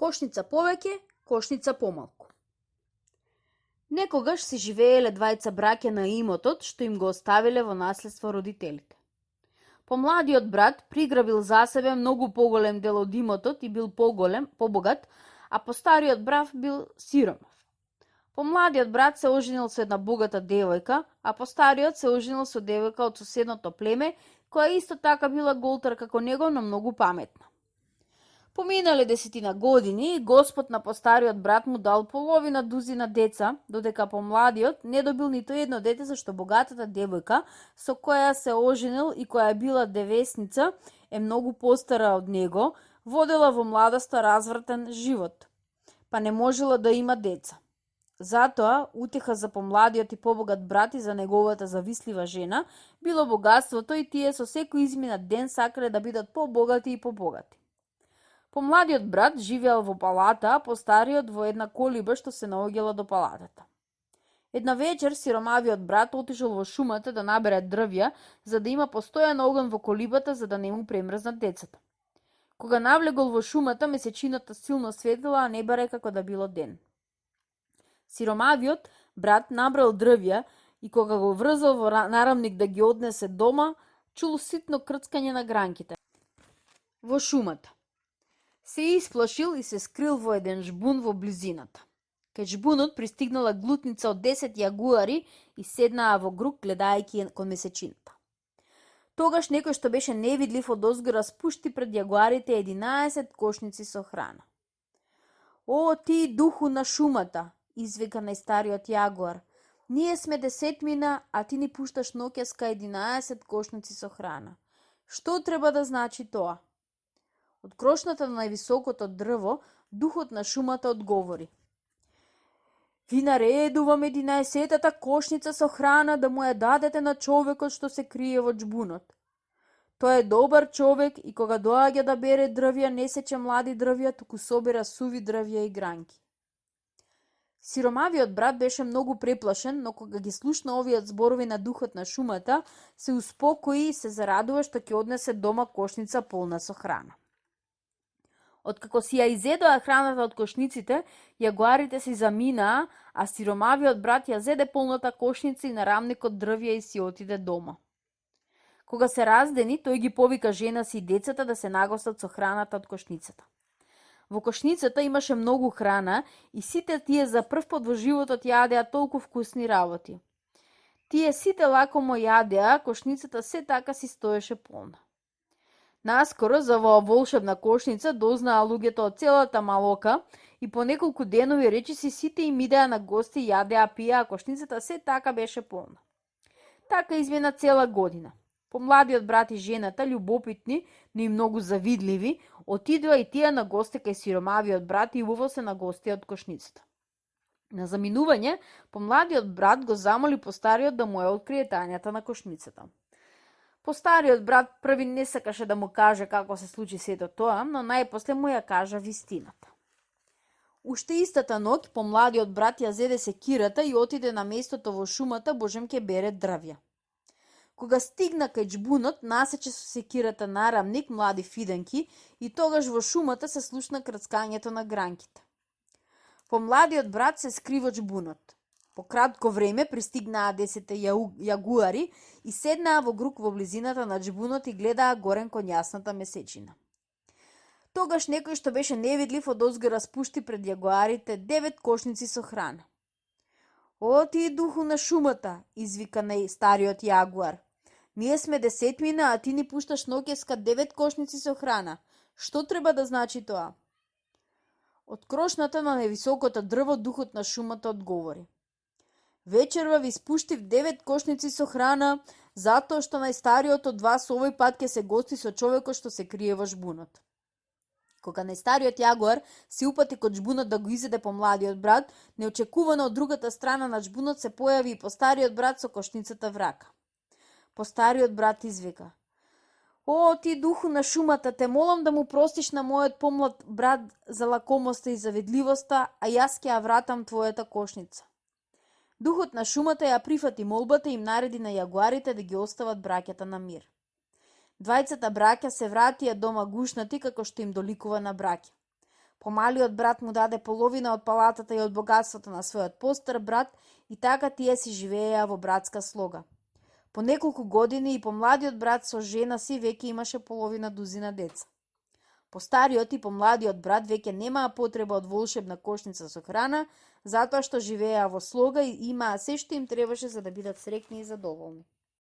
Кошница повеќе, кошница помалку. Некогаш се живееле двајца браќа на имотот што им го оставиле во наследство родителите. Помладиот брат приграбил за себе многу поголем дел од имотот и бил побогат, а постариот брат бил сиромав. Помладиот брат се оженил со една богата девојка, а постариот се оженил со девојка од соседното племе, која исто така била голтар како него, но многу паметна. Поминале 10 години, Господ на постариот брат му дал половина дузина деца, додека помладиот не добил ниту едно дете, зашто богатата девојка со која се оженил и која била девесница е многу постара од него, водела во младоста развртен живот, па не можела да има деца. Затоа, утеха за помладиот и побогат брат и за неговата завислива жена, било богатството и тие со секој изминат ден сакале да бидат побогати и побогати. Помладиот брат живеел во палата, а постариот во една колиба што се наоѓала до палатата. Една вечер сиромавиот брат отишол во шумата да набере дрвја, за да има постојан оган во колибата, за да не му премрзнат децата. Кога навлегол во шумата, месечината силно светила, а небо како да било ден. Сиромавиот брат набрал дрвја и кога го врзал во нарамник да ги однесе дома, чул ситно крцкање на гранките во шумата. Се исплашил и се скрил во еден жбун во близината. Кај жбунот пристигнала глутница од 10 јагуари и седнаа во грук гледајќи кон месечината. Тогаш некој што беше невидлив одозго распушти пред јагуарите 11 кошници со храна. "О, ти духу на шумата!" извика најстариот јагуар. "Ние сме десетмина, а ти ни пушташ ноќеска 11 кошници со храна. Што треба да значи тоа?" Од крошната на највисокото дрво, духот на шумата одговори: "Ви наредувам 11-тата кошница со храна да му ја дадете на човекот што се крие во џбунот. Тој е добар човек и кога доаѓа да бере дрвја, не сече млади дрвја, туку собира суви дрвја и гранки." Сиромавиот брат беше многу преплашен, но кога ги слушна овие зборови на духот на шумата, се успокои и се зарадува што ќе однесе дома кошница полна со храна. Откако си ја изедоа храната од кошниците, јагуарите си заминаа, а сиромавиот брат ја зеде полната кошница и нарамникот дрвја и си отиде дома. Кога се раздени, тој ги повика жена си и децата да се нагостат со храната од кошницата. Во кошницата имаше многу храна и сите тие за прв пат во животот јадеа толку вкусни работи. Тие сите лакомо јадеа, кошницата се така си стоеше полна. Наскоро за оваа волшебна кошница дознаа луѓето од целата Малока и по неколку денови речиси сите им идеа на гости, јадеа, пија, а кошницата се така беше полна. Така измина цела година. Помладиот брат и жената, љубопитни, но и многу завидливи, отидоа и тие на гости кај сиромавиот брат и убаво се нагостија од кошницата. На заминување, помладиот брат го замоли постариот да му ја открие тајната на кошницата. Постариот брат први не сакаше да му каже како се случи сето тоа, но најпосле му ја кажа вистината. Уште истата ноќ, помладиот брат ја зеде секирата и отиде на местото во шумата божем ке бере дрвја. Кога стигна кај џбунот, насече со секирата нарамник млади фиденки и тогаш во шумата се слушна крцкањето на гранките. Помладиот брат се скри во џбунот. По кратко време пристигнаа 10 јагуари и седнаа во грук во близината на џбунот и гледаа горен кон јасната месечина. Тогаш некој што беше невидлив одозго распушти пред јагуарите 9 кошници со храна. "О, ти духу на шумата!" извика најстариот јагуар. "Ние сме десетмина, а ти ни пушташ ноќеска 9 кошници со храна. Што треба да значи тоа?" Од крошната на највисокото дрво духот на шумата одговори: "Вечерва ви спуштив 9 кошници со храна, затоа што најстариот од вас овој пат ќе се гости со човекот што се крие во џбунот." Кога најстариот јагуар се упати кон џбунот да го изеде помладиот брат, неочекувано од другата страна на џбунот се појави и постариот брат со кошницата в рака. Постариот брат извика: "О, ти духу на шумата, те молам да му простиш на мојот помлад брат за лакомоста и завидливоста, а јас ќе ја вратам твојата кошница." Духот на шумата ја прифати молбата и им нареди на јагуарите да ги остават браќата на мир. Двајцата браќа се вратија дома гушнати како што им доликува на браќа. Помалиот брат му даде половина од палатата и од богатството на својот постар брат и така тие си живееја во братска слога. По неколку години и помладиот брат со жена си веќе имаше половина дузина деца. Постариот и помладиот брат веќе немаа потреба од волшебна кошница со храна, затоа што живееа во слога и имаа се што им требаше за да бидат среќни и задоволни.